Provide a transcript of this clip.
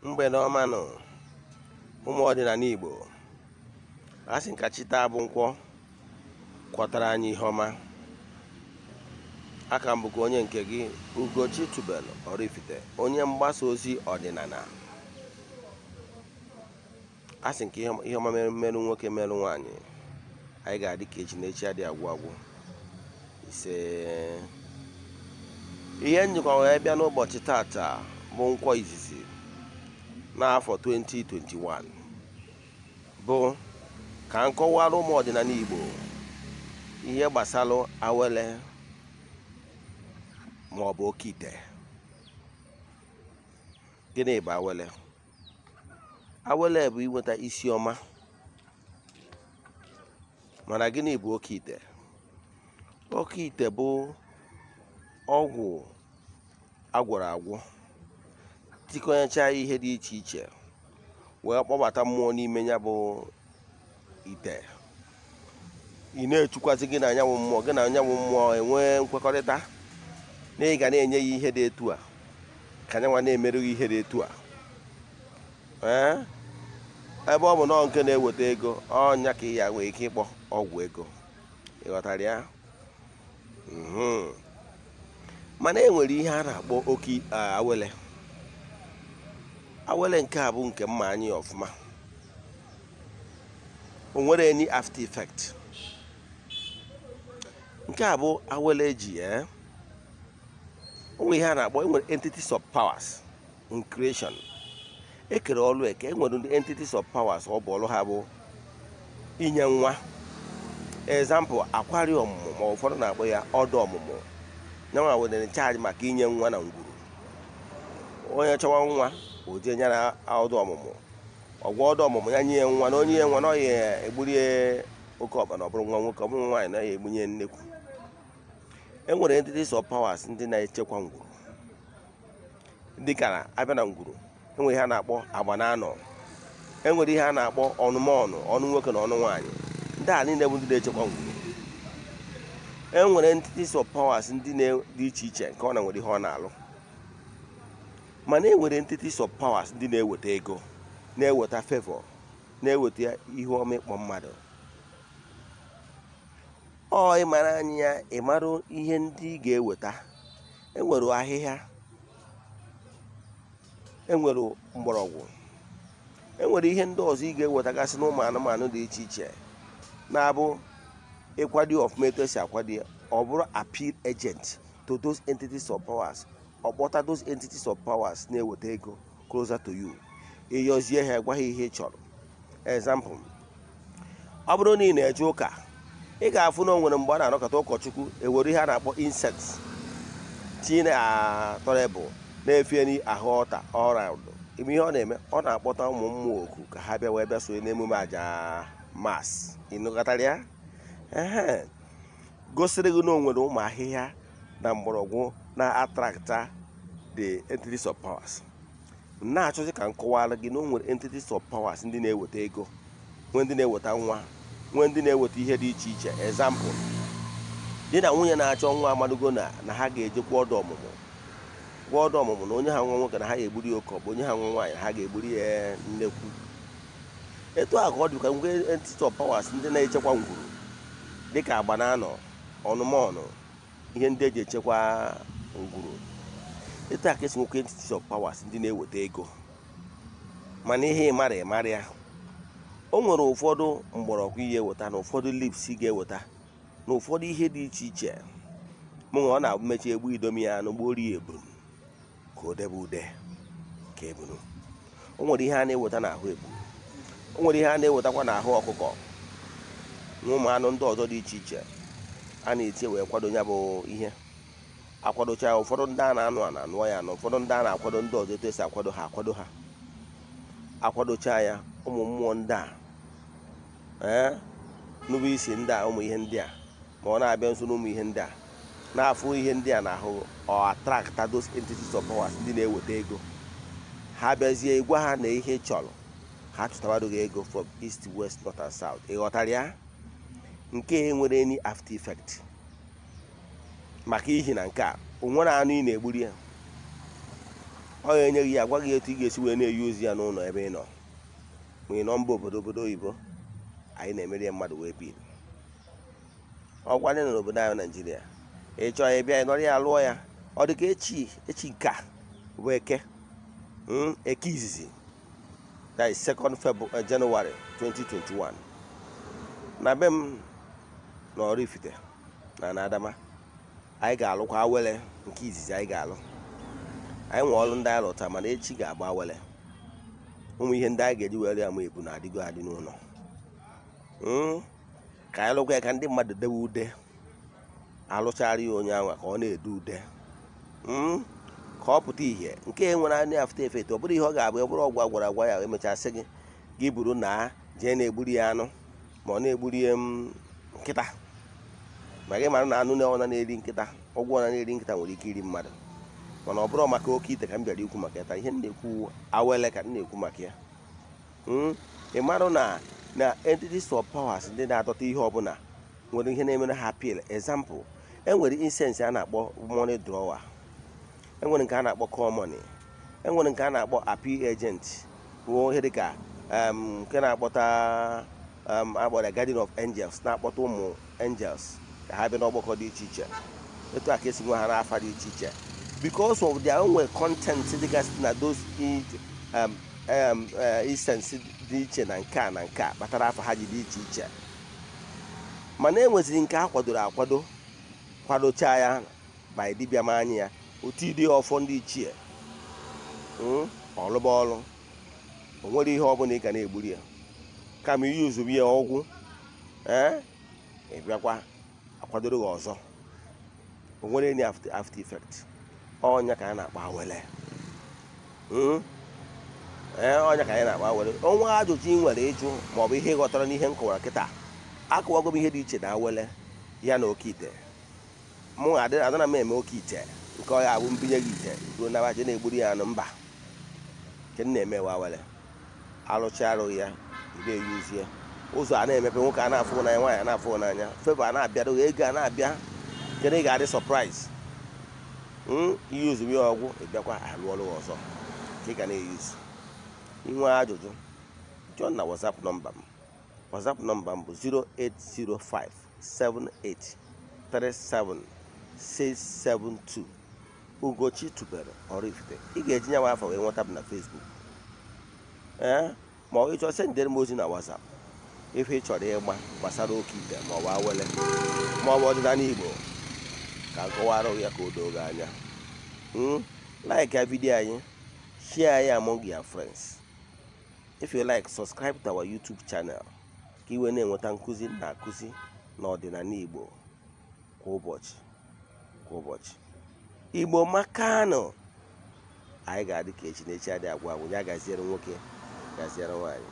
Mgbede ọma nụ, ụmụ ọdịnala Igbo. A sị nka chi taa bụ nkwọ kwọtara anyị ihe ọma. Aka m bụkwa onye nke gị, Ugochi Tubelu Oraifite, onye mgbasa ozi ọdịnala. A sị nke ihe ọma merụ nwoke merụ nwaanyị, anyị ga-adị ka echi na echi adị agwụ agwụ. Ise ihe njikwa wee bịa n'ụbọchị tata bụ nkwọ izizi n'afọ 2021 bụ ka m kọwara ụmụ ọdịnala Igbo ihe gbasara awele ma ọ bụ oke ite. Gịnị bụ awele? Awele bụ inweta isi ọma. Mana gịnị bụ oke ite? Oke ite bụ ọgwụ agwọrọ agwọ tikọnyecha ihe dị iche iche wee kpọbata mmụọ n'ime ya bụ ite. Ị na-echukwazi gị na anyanwụ mmụọ, gị na anyanwụ mmụọ enwee nkwekọrịta na ị ga na-enye ya ihe dị etu a ka anyanwa na-emerụ gị ihe dị etu a. Ee, ebe ọ bụ nọọ nke na-eweta ego, ọnya ka ị ya nwee ike ịkpọ ọgwụ ego. Ị ghọtara ya? Mana e nwere ihe a na-akpọ oke awele. Awele nke a bụ nke mma anyị ọfụma, o nwere any after effect. Nke a bụ awele eji o nwere ihe a na-akpọ, enwere entities of powers in creation. Ekere ọlụ eke, enwere ndị entities of powers ọ bụ ọlụ ha bụ inye nwa. Example, akwari ọmụmụ, ma ụfọdụ na-akpọ ya ọdụ ọmụmụ. Nyanwa nwere charge maka inye nwa na ngwuru. Onye chọwa nwa, o jee nye na ọdụ ọmụmụ, ọgwụ ọdụ ọmụmụ ya nye ya nwa. Na onye ya nwa na ọ ya egburie oke ọkpa, na ọ bụrụ nwa nwoke, ọ bụrụ nwaanyị, na ya egbunye nnekwu. E nwere entities of powers ndị na-echekwa ngwuru. Dịka na abịa na ngwuru, enwere ihe a na-akpọ agba na anọ, enwere ihe a na-akpọ ọnụmọnụ, ọnụ nwoke na ọnụ nwaanyị. Ndị a niile bụ ndị na-echekwa ngwuru. E nwere entities of powers ndị dị iche iche nke ọ na nwere ihe ọ na-alụ. Mana e nwere entities of powers ndị na-eweta ego, na-eweta favor, na-eweta ihe ọma ịkpọ mmadụ. Ọ ịmara anyị ya, ịmara ihe ndị ị ga-eweta. Enwere ahịhịa, enwere mgbọrọgwụ, enwere ihe ndị ọzọ ị ga-ewetagasị n'ụmụ anụmanụ dị iche iche na-abụ ịkwado ọfụma etu esi akwado ya, ọ bụrụ appeal agent to those entities of powers. Ọ kpọta those entities of powers na-eweta ego closer to you. Ịyọzie ha, gwa ha ihe ị chọrọ. Example, ọ bụrụ na ị na-eje ụka, ị ga-afụ na o nwere mgbe a na-anọkọta, ụkọchukwu ewere ihe a na-akpọ incense tinye na tọrebụl na-efe ahụ ọta ọraụdụ. Ime ihe ọ na-eme, ọ na-akpọta ụmụ mmụọ oku ka ha bịa wee bịa sonye n'emume aja mass. Ịnụkọtara ya? Ehe, gosiri gị na o nwere ụmụ ahịhịa na mgbọrọgwụ na-attracta the entities of powers. Na-achọzi ka m kọwara gị na o nwere entities of powers ndị na-eweta ego, nwee ndị na-eweta nwa, nwee ndị na-eweta ihe dị iche iche. Example, di na nwunye na-achọ nwa amadugo na ha ga-ejekwa ọdụ ọmụmụ, gwa ọdụ ọmụmụ na onye ha nwa nwoke na ha ga-egburi ya oke, ọ bụ onye ha nwa nwaanyị na ha ga-egburi ya nnekwu. Etu a ka ọ dị ka ngwe entity of powers ndị na-echekwa ngwuru, dịka agba na anọ, ọnụmọnụ, ihe ndị eji echekwa ngwuru. Etu a ka esi nwekwa entities of powers ndị na-eweta ego. Mana ihe ịmara, ịmara ya, o nwere ụfọdụ mgbọrọgwụ ihe eweta, na ụfọdụ leaves ga-eweta, na ụfọdụ ihe dị iche iche. Mụ nwa, ọ na-abụ mechi egbu idomi ya anụ gbuo ya ebunu ka o debe ude ka ebunu. O nwere ihe a na-eweta n'ahụ ebu, o nwere ihe a na-ewetakwa n'ahụ ọkụkọ na ụmụ anụ ndị ọzọ dị iche iche a na-etinye wee kwado ya bụ ihe. Akwadocha, ụfọdụ ndị a na-anụ a na-anụọ ya, na ụfọdụ ndị a na-akwado ndị ọzọ etu esi akwado ha, akwado ha, akwadocha ya, ụmụ mmụọ ndị a ee nụbụ isi ndị a, ụmụ ihe ndị a, ma ọ na-abịa nso n'ụmụ ihe ndị a, na-afụ ihe ndị a n'ahụ, ọ attracta those entities of powers ndị na-eweta ego. Ha bịazie gwa ha na ihe ị chọrọ, ha chụtabado gị ego from east, west, north and south. Ị ghọtara ya? Nke a nwere any after effect, maka ihi na nke a o nwere anụ ị na-egburi ya. Ọ ga-enye gị ya, gwa gị etu ị ga-esi wee na-eyi ozi ya n'ụlọ ebe ị nọ, ma ị nọ mba obodo oyibo. Anyị na-emeri ya mmadụ wee biri ọgwa ndị nọ n'obodo anyị Naijiria. Ị chọọ ya, bịa, ị nọrọ ya, lụọ ya. Ọ dị ka echi echi nke a bụ Eke, Eke izizi, that is 2nd February, January 2021, na be m na Oraifite na Adama, anyị ga-alụkwa awele nke izizi anyị ga-alụ. Anyị nwe ọrụ ndị anyị lụta, mana echi ga-agba awele. Ụmụ ihe ndị anyị ga-eji were ya ma ebu na-adịgo adị n'ụlọ. Ka anyị lụkwa ya, ka ndị mmadụ dewe ude alụchara ya onye anwa, ka ọ na-ede ude, ka ọ pụta ìhè nke e nwere anya after effect. Ọ bụrụ ihe ọ ga-abụ, ọ bụrụ ọgwụ agwara agwa ya, emechasị gị gị buru na jee na-egburi ya anụ, ma ọ na-egburi ya nkịta, ma gị mara na anụ na ọ na-eri nkịta, ọgwụ ọ na-eri nkịta nwere ike iri mmadụ. Mana ọ bụrụ maka oke ite ka m bịara ikwu maka ya taa. Ihe m na-ekwu, awele ka m na-ekwu maka ya. Ị marụ na entities of powers ndị na-adọta ihe ọbụla nwere ihe na-emere ha appeal. Example, enwere incense a na-akpọ money drawer, enwere nke a na-akpọ call money, enwere nke a na-akpọ appeal agent, bụ ihe dịka nke na-akpọta akpọrọ guardian of angels, na-akpọta ụmụ angels ka ha bịa n'ọgbakọ dị iche iche. Etu a ka esi nwe ha n'afa dị iche iche because of their own content dịgasị na those incense dị iche na nke a na nke a kpatara afọ ha ji dị iche iche. Mana e nweziri nke a kwadoro akwado, kwadochaa ya by dibịa ma anya ya otu ịdị ọfọ ndị ichie, ọlụba ọlụ. O nwere ihe ọbụla ị ga na-egburi ya, kama ihe ozugbo ya ọgwụ, ee, ị bịakwa akwadoro gị ọzọ. O nwere any after effect. Ọnya ka a na-akpọ awele. Ee, ọnya ka anyị na-akpọ awele. Ọnwa ajụjụ ị nwere ịjụ maọbụ ihe ị ghọtara n'ihe m kọwara kịta, akọwago m ihe dị iche na awele ya na oke ite. Mụ adịna m eme oke ite nke ọ ya abụ mbinye gị ite ruo na je na-egburu ya anụ, mba. Nke m na-eme awele, alụcha arụghị ya, ị na-eyuzie ụzọ a na-emepe, nwoke a na-afụ n'anya, nwaanyị a na-afụ n'anya, favour a na-abịa, ego a na-abịa, nke na ị ga-adị surprise. Ihe ozugbo ya ọgwụ, ị bịakwa alụ ọrụ ọzọ ka ị ga na-eyuzu. Inwe ajụjụ, jụọ na WhatsApp nọmba m. WhatsApp nọmba m bụ 08057837672. Ugochi tubelu Oraifite. Ị ga-eji nyawa afọ wee nweta m na Facebook, ee, ma ọ ịchọ, sendere m ozi na WhatsApp ife ị chọrọ ịgba gbasara oke ite, ma ọ bụ awele, ma ọ bụ ọdịnala Igbo, ka m kọwara ya ka o doo gị anya. Like video anyị, share ya among your friends. If you like, subscribe to our YouTube channel ka ị wee na-enweta nkụzi na akụzi n'ọdịnala Igbo kwa ụbọchị kwa ụbọchị. Igbo makanụ! Anyị ga-adị ka echi na echi adị agwụ agwụ. Ya gaziere nwoke, gaziere nwaanyị.